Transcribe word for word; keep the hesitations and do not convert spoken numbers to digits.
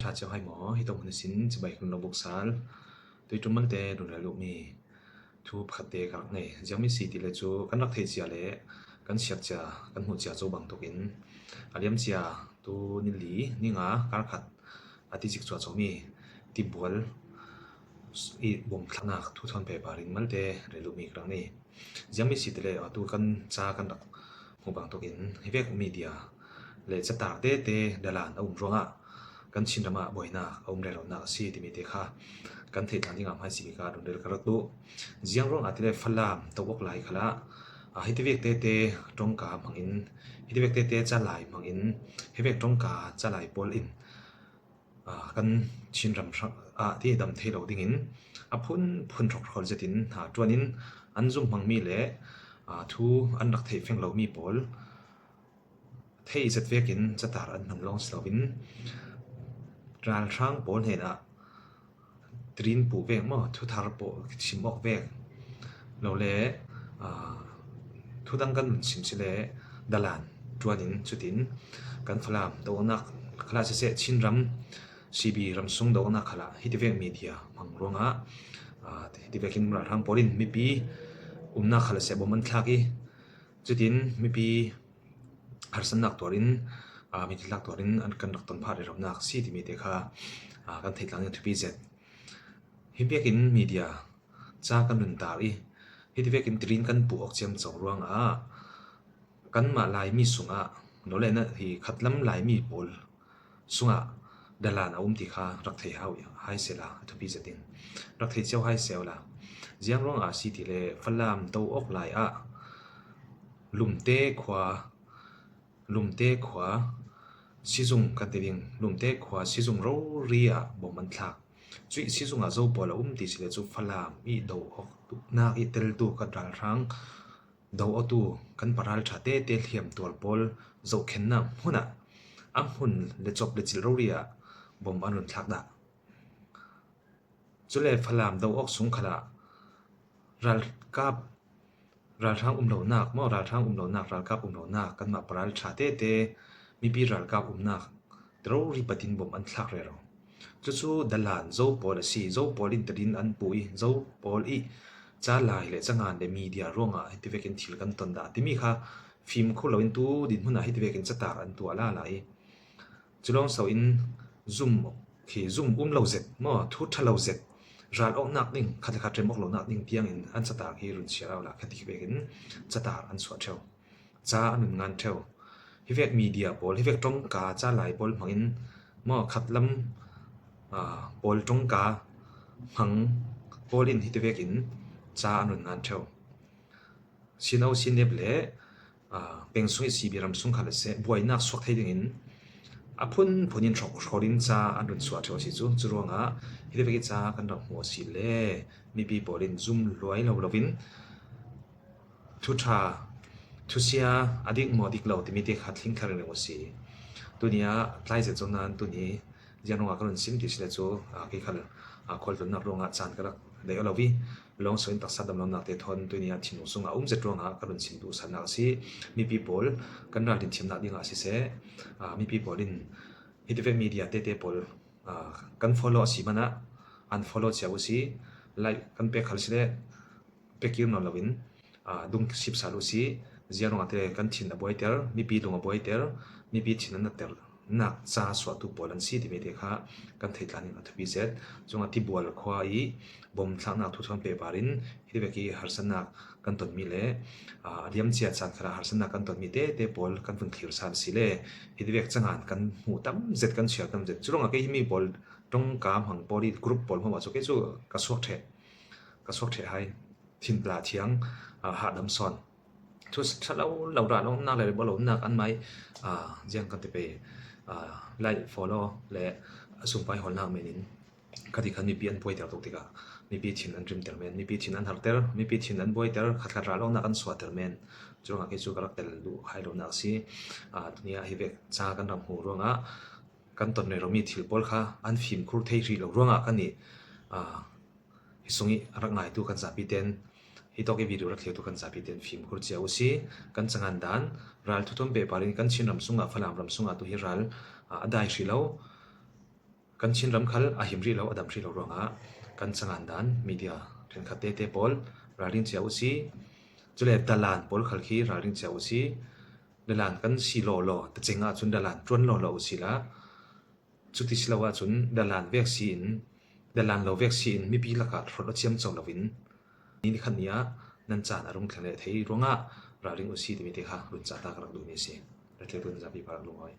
Ṭha ciau hai maw, hi tawh hun sin chibai hun lo buk sal. Tui ṭum malte run rel duh mi thu pakhat te ka rak nei. Ziang mi si ti le cu kan rak theih cia le kan siar cia, kan hmuh cia co bang tukin a liam cia tu ni li, ni nga, kar khat a ti cik cuah co mi tibual i bawm thlaknak thu thawn pehpar in malte rel duh mi ka rak nei. Ziang mi si ti le, atu kan ca kan rak hmuh bang tukin hi vek media le catar tete dalan a um ruangah kan Chin ramah buainak a um reronak a si timi te kha kan theih tlang dingah hmaisik ka run rel ka rak duh. Ziang ruangah ti le Falam to awk lai khalah, ah, hiti vek tete ṭawngka hmangin, hiti vek tete ca lai hmangin, hi vek ṭawngka ca lai pawl in, ah, kan Chin ram hrang ah ti dam thei lo dingin a phun phun hrawkhrawl zetin, ah, ṭuanin an zum hmang mi le, ah, thu an rak theih feng lo mi pawl thei zet vekin catar an hman lawng si loin ralhrang pawl hnenah tirin puh vek maw, thuthar pawl chim awk vek lo le, ah, thu dang kan run chim si le dalan ṭuanin cutin kan Falam do awknak khalah siseh, Chin ram C B ram sung do awknak khalah hiti vek media hmang ruangah, ah, hiti vekin ralhrang pawl in mipi umnak khalah siseh bawm an thlak i, cutin mipi harsatnak tuarin, aa, mipi thlak tuarin an kan rak ton phah reronak si timi te kha, aa, kan theih tlang ding thupi zet. Hi biakin media ca kan run tar i, hiti vekin tirin kan puh awk ciamco ruangah kanmah Laimi sungah, lo le na hi khatlam Laimi pawl sungah dalan a um ti kha rak thei hau hai sehla a thupi zetin rak thei cio hai sehla. Ziang ruangah si ti le Falam do awk lai ah Lumte khua, Lumte khua sizung kan ti ding, Lumte khua sizung rori ah bawm an thlak. Cuih sizung ah zo pawl a um ti si le cu Falam i do awk nak i teltu kan ralhrang do awtu kan paralṭha tete hliam tuar pawl zohkhennak hmunah a hmun le cawp le cilh rori ah bawm an run thlak dah. Cule Falam do awk sung khalah ralkap, ralhrang um lonak maw, ralhrang um lonak, ralkap um lonak kanmah paralṭha tete mipi ralkap umnak rori patin bawm an thlak rero. Cucu dalan zo pawl a si, zo pawl in tadin an puh i, zo pawl i ca lai le ca ngan le media ruangah hiti vekin thil kan ton dah timi kha fimkhur loin tu dinhmun ah hiti vekin catar an tuah lala i, cu lawng so in zum khi zum um lo zet maw, thu ṭha lo zet, ral awknak ding, khat le khat rem awk lonak ding tiangin an catar hi run siar au la, khati vekin catar an suah ṭheu. Ca an nun ngan ṭheu. Hi vek media pawl, hi vek ṭawngka ca lai pawl hmangin maw, khatlam, aa, pawl ṭawngka hmang pawl in hiti vekin ca an nun ngan ṭheu. Sino sinep le, aa, peng sung i C B ram sung kha le seh buainak suak thei dingin a phun phun in hrawk hrawlin ca an run suah ṭheu a si cu. Cu ruangah hiti vek i ca kan rak hmuh a si le mipi pawl in zum luai lo loin thuṭha, thusia a dik maw dik lo timi te kha thlingthlar ringring a si. Tuni ah tlai zet zong nan tuni ziang ruangah ka run sim ti si le cu, aa, kei khal, aa, khualtlunnak ruangah caan ka rak daih aw lo i, lawng so in taksa damlonak te thawn tuni ah thinlung sungah a um zet ruangah ka run sim duhsannak a si. Mipi pawl kan ral din thiamnak dingah siseh, aa, mipi pawl in hiti vek media tete pawl, aa, kan follow a si manah unfollow cia u si, like kan pek khal si le pek kir nawn loin, aa, dung sip sal u si. Ziang ruangah te kan thin a buaiter, mipi lung a buaiter, mipi thin an a ter nak ca suahtu pawl an si timi te kha kan theih tlang in a thupi zet. Cungah Tibual khua i bawm thlaknak thu thawn pehpar in hiti vek i harsatnak kan tonmi le, aa, a liam cia caan khalah harsatnak kan tonmi tete pawl kan vun thlir sal si le hiti vek cangan kan hmuh tam zet, kan siar tam zet. Cu ruangah kei himi pawl ṭawngka hmang pawl i group pawl hmang ah cu kei cu ka suak ṭheh, ka suak ṭheh hai. Thinpla thiang, aa, hahdam sawn. Thu ṭha lo lo rah lo nak le bawh lo nak an mai, aa, ziang kan ti pei, aa, like, follow le a sumpai hawlnak men in khati khan mipi an buaiter tuk tikah mipi thin an rimter men, mipi thin an harter, mipi thin an buaiter, khatkhat rah lo nak an suahter men. Cu ruangah kei cu ka rak tel duh hai lo nak a si. Aa, tuni ah hi vek ca kan rak hmuh ruangah kan ton rero mi thil pawl kha an fimkhur thei hrih lo ruangah kan i, aa, hi sung i a rak ngaitu kan zapi ten, hi tawk i video rak thlirtu kan zapi ten fimkhur cia u si. Kan cangan dan, ral thu thawn pehpar in kan Chin ram sungah, Falam ram sungah tu hi ral, aa, a dai hrih lo. Kan Chin ram khal a him rih lo, a dam rih lo ruangah kan chang'an dan media ṭhenkhat tete pawl ralring cia uh si. Cule dalan pawl khal khi ralring cia uh si. Dalan kan si lawlaw ta cengah cun dalan ṭuan lawlaw uh sila, cuti si lo ahcun dalan vek si in, dalan lo vek si in mipi lakah hrolh aw ciamco loin ni nikhat ni ah nan caan a rung thleng leh thei ruangah ralring uh si timi te kha run cahtak rak duhmi a si. Rak tleu tun zapi pa rak lungawi.